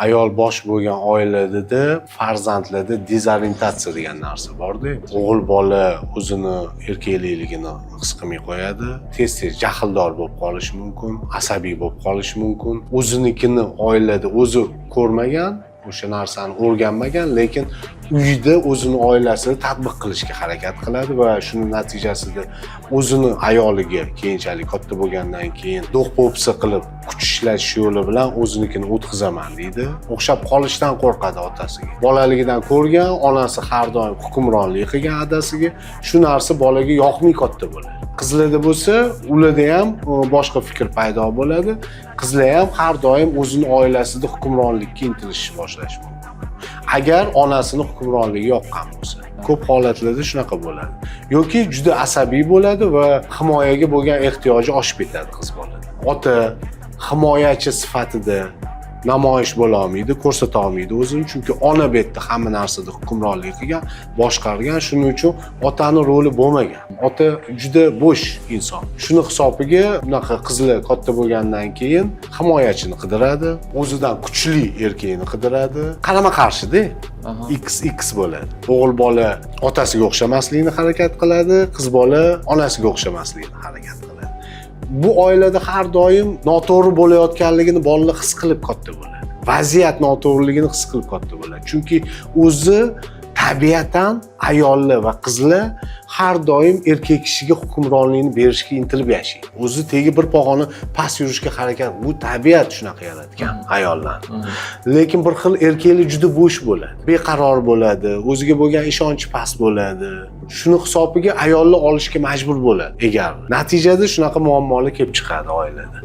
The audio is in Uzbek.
Ayol bosh bo'lgan oiladada farzandlarda dezorientatsiya degan narsa borda. O'g'il bola o'zini erkakligini his qilmay qo'yadi, tez tez jahldor bo'lib qolishi mumkin, asabiy bo'lib qolishi mumkin. O'zinikini oilada o'zi ko'rmagan, o'sha narsani o'rganmagan, lekin uyida, o'zini oilasida tatbiq qilishga harakat qiladi va shuni natijasida o'zini ayoliga keyinchalik katta bo'lgandan keyin do'q po'pisa qilib, kuch ishlatish yo'li bilan o'zinikini o'tkazaman deydi. O'xshab qolishdan qo'rqadi otasiga. Bolaligidan ko'rgan, onasi har doim hukmronlik qilgan adasiga, shu narsa bolaga yoqmay katta bo'ladi. Qizlarda bo'lsa, ularda ham boshqa fikr paydo bo'ladi. Qizlar ham har doim o'zini oilasida hukmronlikka intilishni boshlashi mumkin, agar onasini hukmronligi yoqqan bo'lsa. Ko'p holatlarda shunaqa bo'ladi yoki juda asabiy bo'ladi va himoyaga bo'lgan ehtiyoji oshib ketadi qiz bolada. Ota himoyachi sifatida namoyish bo'la olmaydi, ko'rsata olmaydi o'zini, chunki ona bu yerda hamma narsada hukmronlik qilgan, boshqargan. Shuning uchun otani roli bo'lmagan, ota juda bo'sh inson. Shuni hisobiga bunaqa qizlar katta bo'lgandan keyin himoyachini qidiradi, o'zidan kuchli erkakni qidiradi. Qarama qarshida x x bo'ladi. O'g'il bola otasiga o'xshamaslikni harakat qiladi, qiz bola onasiga o'xshamaslikni harakat qiladi. Bu oilada har doim noto'g'ri bo'layotganligini bolalar his qilib katta bo'ladi, vaziyat noto'g'riligini his qilib katta bo'ladi, chunki o'zi tabiatan ayollar va qizlar har doim erkak kishiga hukmronlikni berishga intilib yashaydi, o'zi tegi bir pog'ona past yurishga harakat. Bu tabiat shunaqa yaratgan ayollarni. Lekin bir xil erkaklar juda bo'sh bo'ladi, beqaror bo'ladi, o'ziga bo'lgan ishonchi past bo'ladi. Shuni hisobiga ayollar olishga majbur bo'ladi egarni. Natijada shunaqa muammolar kelib chiqadi oilada.